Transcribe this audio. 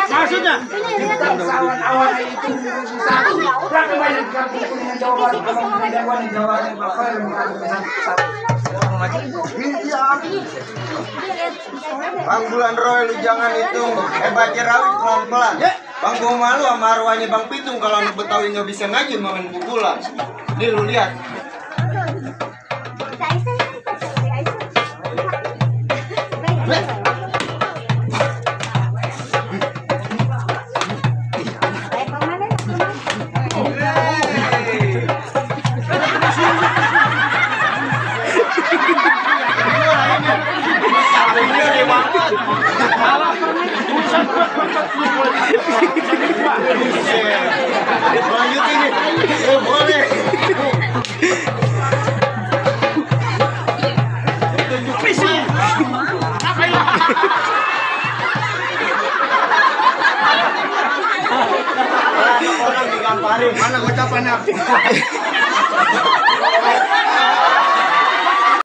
Maksudnya? Awan-awan itu satu. Berapa banyak kampung Kuningan Jawa Barat kalau menjadikan Jawa yang bakal Bang Bulan Roy, lu jangan itu baca rawit pelan-pelan. Bang gua malu sama arwahnya Bang Pitung kalau anak Betawi nggak bisa ngaji main pukulan. Nih lu lihat. Lanjut ini, boleh. Orang digamparin, mana ucapannya?